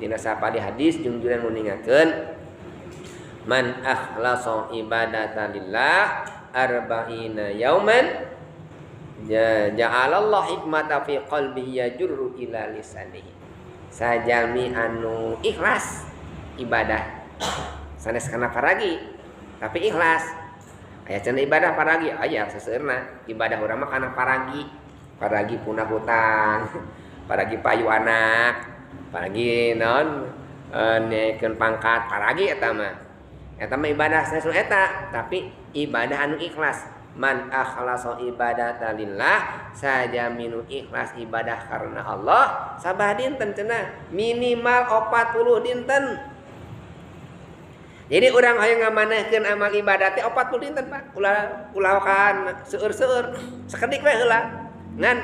Dina sapali hadis jungjuran nguningakeun man akhlasa ibadata lillah arba'ina yauman ja'alallah hikmata fi qalbihi yajurru ila lisanihi. Sajalmi anu ikhlas ibadah sanes kana paragi tapi ikhlas. Aya cenah ibadah paragi, aya seseueurna ibadah urang mah kana paragi, paragi punah hutang, paragi payu anak, paragi naon, naikeun pangkat, paragi eta mah. Eta mah ibadah sanes eta, tapi ibadah anu ikhlas. Man akhlasa ibadata lillah, sajaminu ikhlas ibadah karena Allah sabah dinten cenah minimal 40 dinten. Jadi urang hoyong ngamanehkeun amal ibadah teh 40 dinten, Pak. Ulah ulah kan seueur-seueur, sakedik we heula. Ngan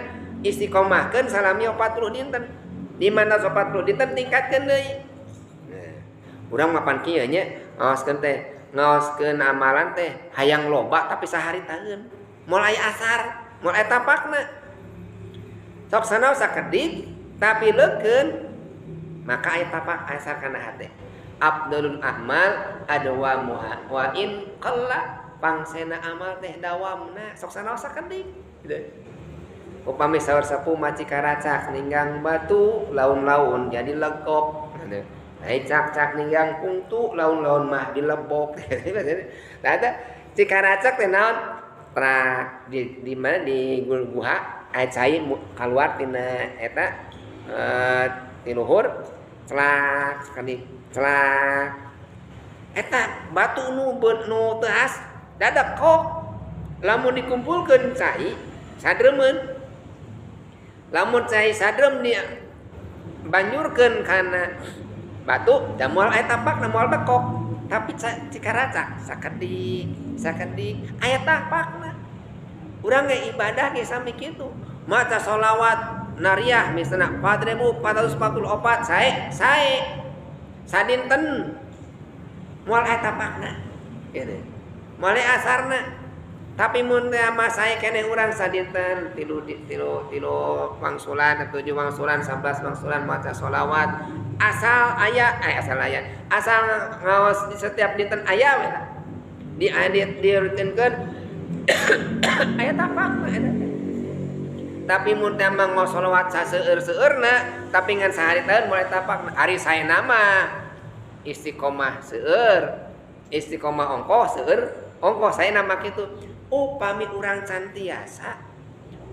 istiqomahkeun salami 40 dinten. Di mana 40 dinten tingkatkeun deui. Nah, urang mah pan kieu nya, ngaoskeun teh, ngaoskeun amalan teh hayang loba tapi sahari taeun. Moal aya asar, moal aya tapakna. Sok sanaos sakedik tapi leukeun maka aya tapak asar kana hate. Afdalul a'mal adwamuha wa in qalla, pangsena amal teh dawamna sok sanaos sakedik gitu. Upami saur sepuh maci karacak ninggang batu laun-laun jadi legok. Ai cak-cak ninggang kungtu laun-laun mah dilebok. Nah, eta cikaracak teh naon? Tra di mana di guha aya cai kaluar tina eta ti luhur celak sakedik celak. Eta batu nu nu teu has dadak kok lamun dikumpulkeun cai sadreumeun. Lamun cai sadreum di banjurkeun kana batu da moal aya tapakna, moal bekok. Tapi cikaracak sakedik sakedik aya tapakna. Urang ge ibadah ge sami kitu. Maca sholawat nariah misalna 4444 sae sae sadinten moal aya tapakna gitu. Moal aya asarna. Tapi mun teh mah sae keneh urang sadinten tilu tilu tilu wangsulan, 7 wangsulan, 11 wangsulan maca sholawat asal aya, asal aya, asal ngaos di setiap dinten aya we lah. Di dirutinkeun aya tapakna eta teh. Tapi mun teh mah ngaos sholawat saseueur-seueurna tapi ngan sahari taeun moal tapakna. Ari saena mah istiqomah seueur, istiqomah ongkoh seueur ongkoh saena mah kitu. Upami urang can tiasa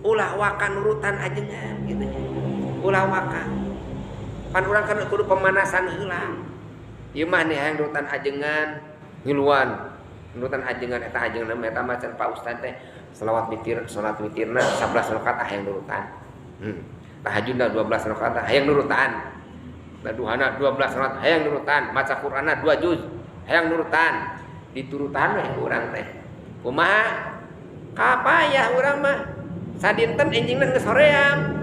ulah waka nurutan ajengan gitu nya. Ulah waka. Pan urang kan kudu pemanasan heula. Ieu mah nih hayang nurutan ajengan ngiluan. Nurutan ajengan eta ajengan eta mah cenah Pak Ustad teh selawat witir, salat witirna 11 rakaat hayang nurutan. Tahajudna 12 rakaat hayang nurutan. Duhana 12 rakaat hayang nurutan, maca Qur'anna 2 juz hayang nurutan. Diturutan we urang teh. Kumaha? Kapayah urang mah. Sadinten enjingna geus hoream.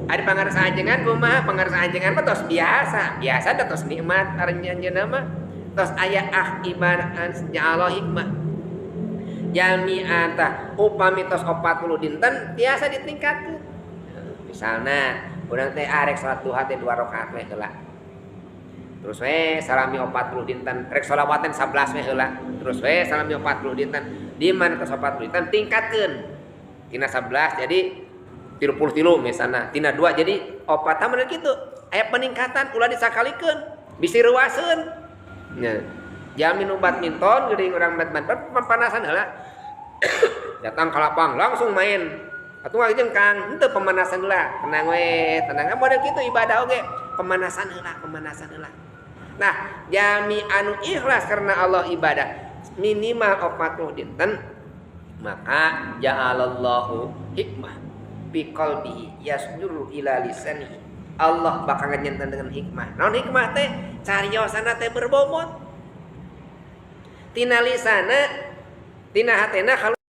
Ari pangarsa ajengan kumaha? Pangarsa ajengan mah tos biasa, biasa da tos nikmat ari anjeunna mah. Tos aya ah ibadah Allah hikmah. Jalmi tah upami tos 40 dinten tiasa ditingkatkeun. Misalna urang teh arek salat duha teh 2 rakaat we heula. Terus we salami 40 dinten, rek sholawatan 11 we heula. Terus we salami 40 dinten. Di mana tos 40 dinten tingkatkeun. Tina 11 jadi 33 misalna, tina 2 jadi 4 tah mun kitu. Aya peningkatan ulah disakalikeun, bisi reuaseun. Nya. Jalmi nu badminton geuning urang badminton pemanasan heula. Datang ke lapang langsung main. Atuh ngajengkang, henteu pemanasan heula. Tenang we, tenang. Model kitu ibadah oge, pemanasan heula, pemanasan heula. Nah, jalmi anu ikhlas karena Allah ibadah minimal 40 dinten maka ja'alallahu hikmah fi qalbihi yasduru ila lisanihi. Allah bakal ngajenten dengan hikmah. Naon hikmah teh? Cariosana teh berbobot. Tina lisana, tina hatena kalau